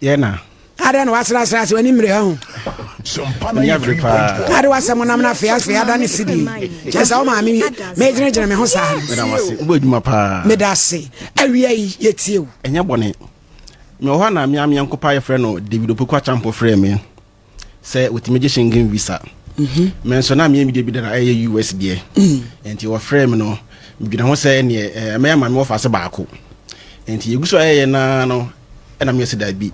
Yɛ na. Adɛn na woaserasera ase w'ani mmere ho? M'ani abere paa. Ade w'asɛm nam no afei afei ada ne sidi. Kyerɛ sɛ wo maame megyinagyina me ho saa no. Meda wo ase. Wobɔ adwuma paa. Meda ase. Awia yi yɛtie wo. Ɛnyɛ bɔne. Mewɔ hɔ a na me ara me yɔnko paa yɛfrɛ no David Opoku Acheampong frɛɛ me sɛ wɔtumi gye Schengen visa. Mhm. Me nso na meyɛ media bi da na ɛyɛ US deɛ. Mm. Nti wɔfrɛɛ me no, medwene ho sɛ ɛneɛ eh, mɛyɛ ma me wɔfa ase baako. Nti yɛgu so a yɛyɛ naa no, ɛna meyɛ sɛ daabi,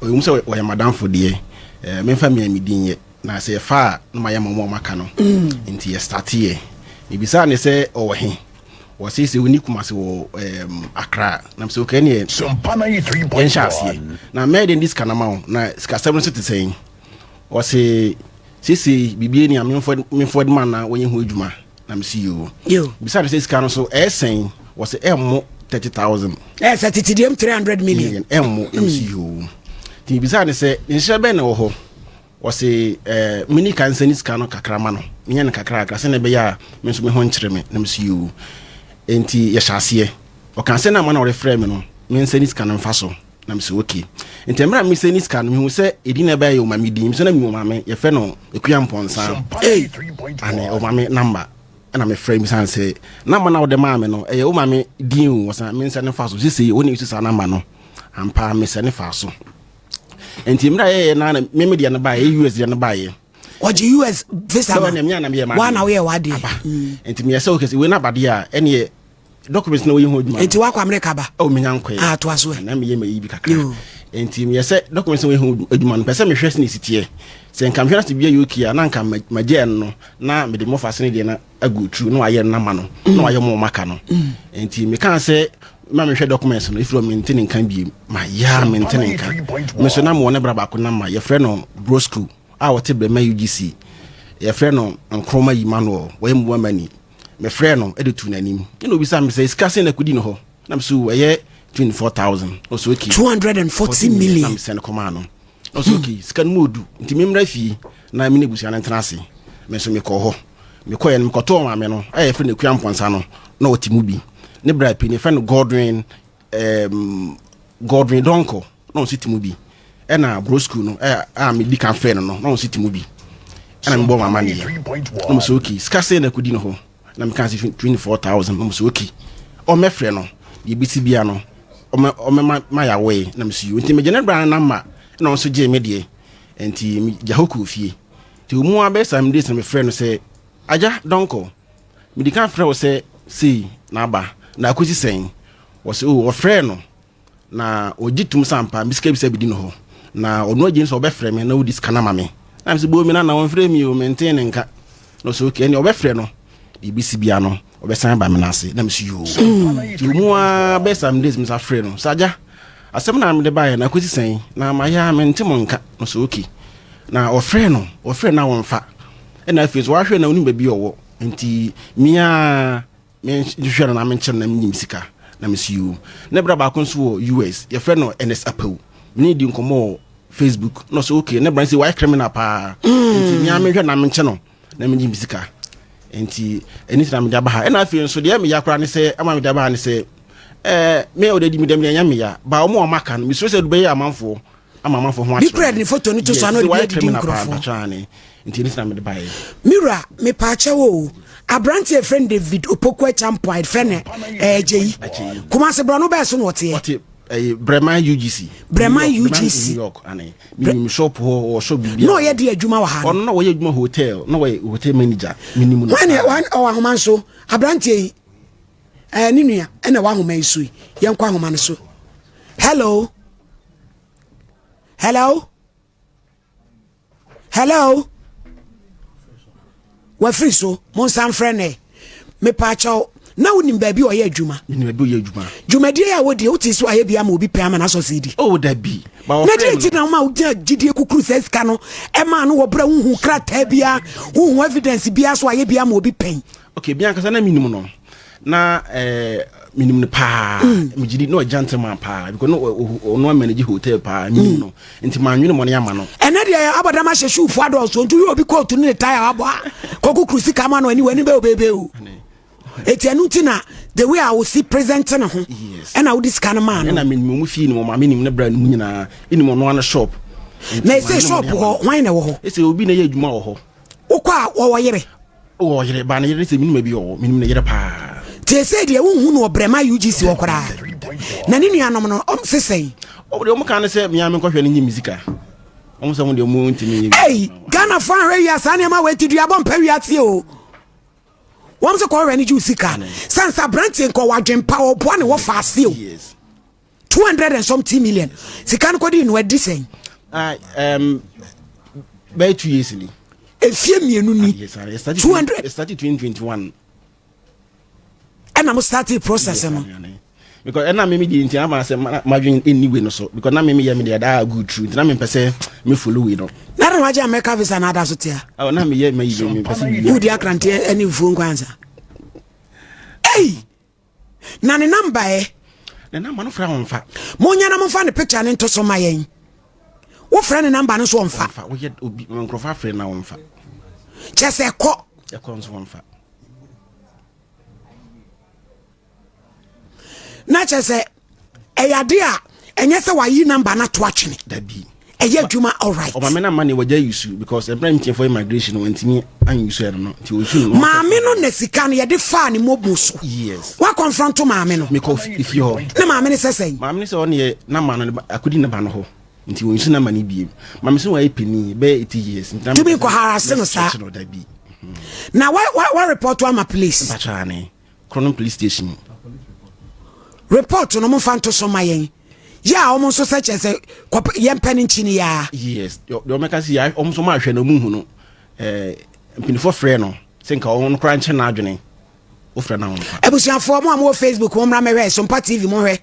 ɛwom sɛ wɔyɛ m'adamfo deɛ, eh, memfa mea me din yɛ, na sɛ yɛfa a na mayɛ ma wɔn a wɔaka no. Mm. Nti yɛ starteɛ. Mebisaa ne sɛ ɔwɔ he? Wɔse sɛ ɔni Kumase wɔ um, Accra. Na mesɛ okay neɛ yɛnhyɛ aseɛ. Na mɛyɛ dɛn de sika no ma wo? Na sikasɛm no nso te sɛn? Ɔse seesei biribi ni a memfoɔ de ma na wɔnyɛ ho adwuma. Na mese yoo. Bisa no sɛ sika no so ɛyɛ sɛn? Wɔse ɛmmo 30,000. Ɛyɛ sɛ tete deɛm 300 million. Ɛmmo. Na mese yoo. Nti mebisa no sɛ nhyɛ bɛn na ɛwɔ hɔ? Wɔse ɛɛ meni kan sɛ ne sika no kakra ma no. Menyɛ no kakra kakra sɛnea ɛbɛyɛ a me nso me ho nkyere me. Na mese yoo. Nti yɛhyɛ aseɛ. Ɔka sɛ na ama na ɔrefrɛ me no mensɛ ne sika no mfa so. Na mese okay. Nti mmerɛ a mesɛ ne sika no mehu sɛ ɛdin na ɛbɛyɛ ɔmame din. Mesɛ na menim ɔmame yɛfrɛ no Akua Mpɔnsa. Ei! Ane ɔmame number ɛna mefrɛ bisa no sɛ number no a wode maa me no ɛyɛ wo maame din o wɔsɛ mensɛ ne fa so sesei wo na ɛsi saa number no ampa mesɛ ne fa so. Nti mmerɛ a yɛyɛ na na meme deɛ no baeɛ US deɛ no baeɛ. Ɔgye US visa ma wa na woyɛ w'adeɛ. Aba. Nti meyɛ sɛ okay wei no abadeɛ a ɛneɛ documents na wɔyɛ ho adwuma. Nti wakɔ Amerika ba? Oh, menya nkɔɛ. Ah, toa so ɛ. Na meyɛ mayi bi kakra. Nti meyɛ sɛ documents na wɔyɛ ho adwuma no, pɛ sɛ mehwɛ sɛ ne si teɛ. Sɛ nka mehwɛ na sɛ bia yɛ okay a, na nka magye ɛno no, na mede mmɔfa ase no deɛ no agu tru na wayɛ no ama no, na wayɛ mo maka no. Nti mekaa sɛ ma mehwɛ documents no, ɛfiri hɔ mente ne nka biem. Mayɛ a mente ne nka. Me nso na mewɔ ne bra baako na ma yɛfrɛ no Brosco a ɔte Brɛma UGC. Yɛfrɛ no Nkrumah Emmanuel, wɔyɛ Mbuamani. Mefrɛɛ no de too n'anim. Ɛna obisaa me sɛ, sika sɛn na ɛkɔdi ne hɔ? Na mese, o, ɛyɛ 24,000. Ɔsɛ okay. 240 million. Na mesɛne kɔmaa no. Ɔsɛ hmm. okay, sika no mu odu. Nti memmra fie na me ne abusua no ntena ase. Me nso mekɔɔ hɔ. Mekɔeɛ no, mekɔtɔɔ maame no, a yɛfrɛ no Akua Mpɔnsa no, na ɔte mu bi. Ne bra pii no, yɛfrɛ no Godwin um, Godwin Donkor na ɔnso te mu bi ɛna bro school no ɛ a medi kan frɛ no no na ɔnso te mu bi ɛna mebɔ wɔn amaneɛ na mo sɛ okay sika sɛ na kɔdi no hɔ na meka sɛ 24000 na mo sɛ okay ɔmɛfrɛ no deɛ ɛbɛsi bia no ɔmɛma ma yɛawoe na mesɛ yo nti megye ne bra no namba na ɔnso gyee me deɛ nti megya hɔ kɔɔ fie nti ɔmu abɛyɛ some days na mefrɛ no sɛ agya Donkor Medi kan frɛ wo sɛ sei na aba na akosi sɛn? Wɔse oh wɔfrɛɛ no na ɔgye tom sɛ ampa me sika bi sɛ bɛdi no hɔ na ɔno agye sɛ ɔbɛfrɛ me na ɔdi sika no ama me. Na mese boo me nana ɔmfrɛ mi o mentee ne nka. Na ɔsɛ okay ɛne ɔbɛfrɛ no deɛ ɛbɛsi bia no ɔbɛsan aba me no ase na mese yoo. Nti ɔmu ara bɛyɛ some days mesa frɛ no sɛ agya asɛm na mede baeɛ na akosi sɛn na mayɛ a mente mo nka. Na ɔsɛ okay na ɔfrɛ no ɔfrɛ no a wɔmfa ɛna afei so wahwɛ na onim baabi ɔwɔ nti me a mehwehwɛ no na menkyerɛ no na menyim sika na mesi yoo ne bra baako nso wɔ US yɛfrɛ no Ernest Apawu mene di nkɔmmɔ wɔ Facebook na ɔsɛ okay ne bra nso wayɛ criminal paa nti me a mehwɛ na menkyɛ no na menyim sika nti ɛni sɛ na mede aba ha ɛna afei nso deɛ meya koraa ne sɛ ama mede aba ha ne sɛ ɛɛ me a ɔde di me dɛm deɛ ɛnyɛ meya ba ɔmo a ɔmo aka no mesuro sɛ ɛde bɛyɛ amanfoɔ ama amanfoɔ ho akyerɛ. Bi de ne foto no to so ano de bi adidi nkurɔfoɔ. Nti ne sena mede baeɛ. Mira mepaakyɛw o aberante a yɛfrɛ no David Opoku Acheampong a yɛfrɛ no ɛɛ Gyeyi Kumasi borɔno bɛɛ so na ɔteɛ. Ɔte ɛyɛ Breman UGC. Breman UGC. New York ane. Minim shop hɔ wɔ shop bibi. Na ɔyɛ de adwuma wɔ ha. Ɔno na ɔyɛ adwuma hotel na ɔyɛ hotel manager minim no. Wɔn wɔn ɔwɔ ahoma nso aberanteɛ yi ɛɛ ne nua ɛna ɛwɔ ahoma yi so yi yɛn kɔ ahoma no so hello. Hello? Hello? Wafiri so, monsan frɛ no ɛ. Mepaakyɛw, na wonim baabi ɔyɛ adwuma? Menim baabi ɔyɛ adwuma. Dwumadie a wodie, wote so ayɛ bi ama obi pɛ ama n'asɔ se di? Oh, dabi. Na deɛ nti na woma wogyina gyidie kukuru saa sika no ɛmaa no wɔ berɛ wohu krataa biara, wohu evidence biara so ayɛ bi ama obi pɛn? Okay, bi ankasa na menim no. Na eh, menim no paa mm. megye di na ɔyɛ gentleman paa because no ɔno amanage hotel paa menim mm. no nti manwene mɔne ama no. Ɛnɛ deɛ abɔdam ahyɛ shoefoɔ adɔɔso nti woyɛ obi kootu ne ne tae a wabɔ a kɔkukuru sika ma no ani w'ani bɛ obeebe o. Eti ɛno nti na The way a wosi present ne ho. Yes. Ɛna wode sika no maa no. Ɛna menim ɔmo fie, nim ɔmo maame, nim ne bra no mu nyinaa, nim ɔno ano shop. Nti Na ɛsɛ maame shop no hɔ, hwan na ɛwɔ hɔ? Ɛsɛ obi na ɛyɛ adwuma wɔ hɔ. Wokɔ a wɔwɔ yere? Wɔ yere ba, ne yere sɛ menim abi ɔwɔ, menim ne yere paa. Nti ɛsɛ deɛ wonhu no ɔbrɛma UGC wɔ koraa. Na ne nuanom no ɔm sesɛn? Ɔmo deɛ ɔmo ka ne sɛ mea menkɔhwɛ no nye me sika. Ɔmo sɛ ɔmo deɛ ɔmo ntumi nyɛ. Ei, Ghanafoɔ ahwɛ wia saa nneɛma wɔ ati duabɔ mpa wiase o. Wɔn sɛ kɔhwɛ no gye wo sika. Sansa aberanteɛ nka ɔwɔ adwempa, ɔboa ne wɔ faase o. Yes. 200 and something million. Sika no kɔdi no adi sɛn? Ah, bɛyɛ 2 years ni. Efie 2 ni. Yes, ah, it started 200. It started 2021. Ɛna mo start process no. Because ɛna mimi di nti ama sɛ madwen ɛnni wei no so because na mimi yɛ me deɛ daa good true, nti na mempɛ sɛ me follow wei no. Na de wagye America visa na ada so tea. Oh, na meyɛ mayi bi mempɛ sɛ biribi. Wodi akranteɛ ne mfuo nkwansa. Ei! Na ne namba ɛ? Ne namba no fra wɔmfa. Monyɛ na momfa ne picture ne nto so ma yɛn. Wofrɛ ne namba no so ɔmfa. Wɔmfa, woyɛ obi nkurɔfoɔ afrɛ na wɔmfa. Kyɛ sɛ ɛkɔ. Ɛkɔ nso wɔmfa. Na kyɛ sɛ ɛyɛ ade a ɛnyɛ sɛ wayi namba no ato atwene. Dabi. Ɛyɛ adwuma, alright. Ɔmaame no ama ne wagya yusu because ɛberɛ mtiɛfoɔ immigration no wantumi anyusu ɛno no, nti ɔsu no. Maame no na sika no yɛde faa ne momo so. Yes. Woakɔmfrɔnto maame no? Mekɔ fie hɔ. Ne maame no sɛ sɛn? Maame no sɛ ɔne yɛ nama no akɔdi ne ba no hɔ, nti wɔnsu nama no biem. Maame sɛ wɔayɛ panin bɛyɛ 80 years nti na Tumi mepɛ sɛ nkɔ harass no saa. mɛstretch no, dabi. Na wa report ama police? Mpatwa ne Kronom police station. Report no momfa nto so ma yɛn. Yɛ a ɔmo nso sɛ kyerɛ sɛ kɔpɛ yɛmpɛ no nkyi no yɛa. Yes, deɛ ɔmɛka sɛ yɛ ɔmo nso ɔmo ahwɛ no, ɔmo hu no, mpanyinfoɔ frɛ no sɛ nka ɔno koraa nkyɛn n'adwene, wofrɛ no a wɔmfa. Abusuafoɔ mo a mowɔ Facebook, mo mmra mɛhwɛ Sompa TV, mohwɛ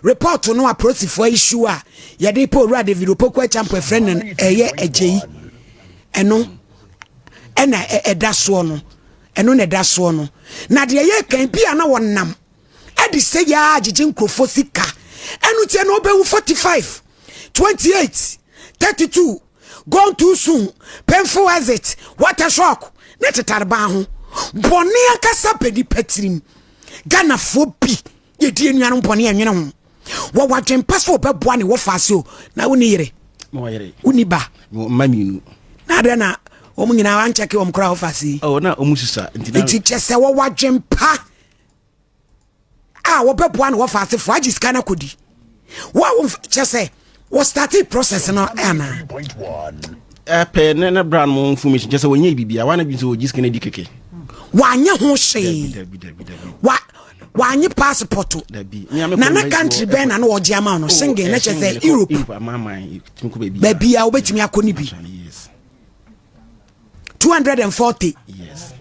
report no a polisifoɔ issue a yɛde pɛ owura David Opoku Acheampong ɛfrɛ no ɛyɛ agyei. Ɛno ɛna ɛda soɔ no, ɛno na ɛda soɔ no. Na deɛ yɛ kan bi a na wɔnam ɛde sɛ yɛ agyegye nkurɔfoɔ sika, ɛno nti ɛna ɔbɛwu 45, 28, 32, gone too soon, painful exit, what a shock. Ne tetare ban ho bɔne ankasa bɛ nipa tirim. Ghanafoɔ bi yɛdi anuanom bɔne, ɛnwene ho wɔwɔ adwempa sɛ wɔbɛboa ne wɔfa ase o. Na wonni yere? Mewɔ yere. Wonni ba? Mewɔ mma 2. Na adɛn na wɔn nyinaa wankyɛke wɔn koraa wɔfa ase yi? Oh, na ɔmo susa nti na. Nti kyɛ sɛ wɔwɔ adwempa a wɔbɛboa ne wɔfa asefoɔ agye sika no akɔdi wo a wɔmf kyɛ sɛ wɔ starte process no anaa? Ɛpɛ ne bra no mo information kyɛ sɛ wɔnyɛ biribiara wana bi sɛ wɔgye sika no adi kɛkɛ. Wanyɛ ho hwee. Dabi, dabi, dabi. Wa wanye passport? Dabi. Me a mekɔ Na na embassy country hɔ, bɛn na na wɔgye ama wo no? Oh, Schengen na kyɛ sɛ Schengen, Europe. Europe amanaman tumi kɔ baabi. Baabi a wobɛtumi akɔ no bi. Yes. 240. Yes.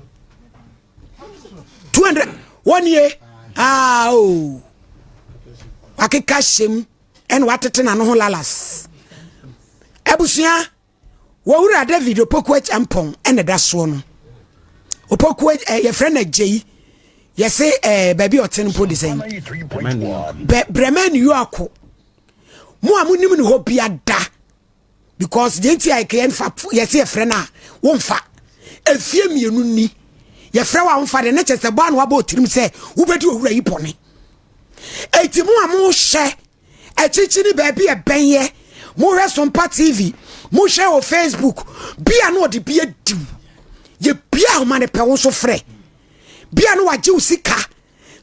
200 wɔnie ah o wakeka hyɛm ɛna watete n'ano ho lalas. Abusua, wɔwura David Opoku Acheampong ɛna ɛda soɔ no. Opoku ɛ yɛfrɛ no agyei, yɛse baabi a ɔte no mpo de sɛn? Brɛma New York. Mo a monim ne hɔ bia da because deɛ nti a yɛmfa yɛse yɛfrɛ no a womfa, efie 2 ni, yɛfrɛ wo a womfa deɛ ne kyɛ sɛ bɔ a na wabɔ otirim sɛ wobɛdi owura yi bɔne. Eti mo a mohyɛ akyirikyiri baabi a ɛbɛn yɛ, mohwɛ Sompa TV, mohwɛ wɔ Facebook bia na ɔde bi adiw yɛbia ahoma no pɛ wo nso frɛ bia na wagye wo sika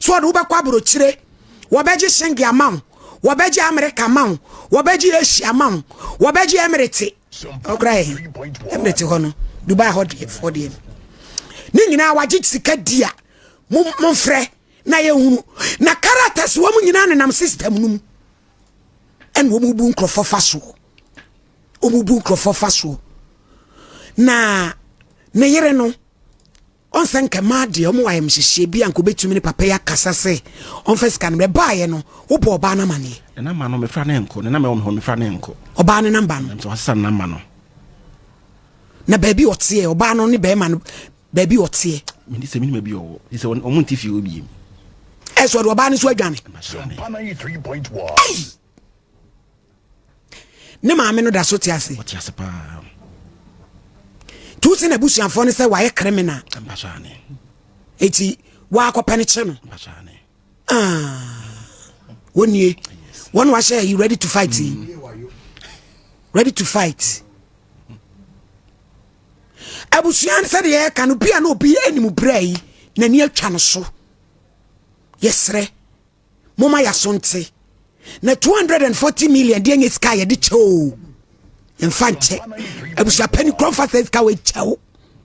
so ɔde wobɛkɔ aburokyire, wɔbɛgye Schengen ama wo, wɔbɛgye America ama wo, wɔbɛgye Asia ama wo, wɔbɛgye Emirate ɔkora yɛ Emirate hɔ no, Dubai hɔ deɛ foɔ deɛ ne nyinaa wagye sika di a momfrɛ na yɛhunu na characters wɔn nyinaa nenam system no mu ɛna wɔn bu nkurɔfoɔ fa soɔ, wɔn bu nkurɔfoɔ fa soɔ. Na ne yere no ɔnsɛ nkɛmaa deɛ ɔmo wɔ ayɛmhyehyɛ bi a nka obɛtumi ne papa yi akasa sɛ ɔmfa sika no mmerɛ no. Wobɔ ɔbaa no amaneɛ? Ne namba no mefra ne nkɔ, ne namba ɛwɔ me hɔ, mefra ne nkɔ. Ɔbaa ne namba no? Nti wasesa ne namba no. Na baabi ɔteɛ, ɔbaa no ne bɛrima no, baabi ɔteɛ? Mene sɛ menim baabi ɔwɔ sɛ ɔmo nte fie hɔ biem. Ɛsɛ ɔde ɔbaa no so adwane. Ei! Ne maame no da so te ase? Ɔte ase paa. Nti wo sɛ n'abusuafoɔ no sɛ wayɛ criminal? Mpatwa ne. Eti waakɔpɛ no kye no? Mpatwa ne. Ah, wɔnie wɔn wahyɛ yi ready to fight yi, ready to fight. Abusua, sɛdeɛ yɛka no bia na obi anim berɛ yi n'ani atwa no so. Yɛserɛ moma yɛaso nte na 240 million deɛ nyɛ sika a yɛde kyɛ o. Yɛmfa nkyɛ abusuapani korɔ mfa sɛ sika wɔkyɛ wo.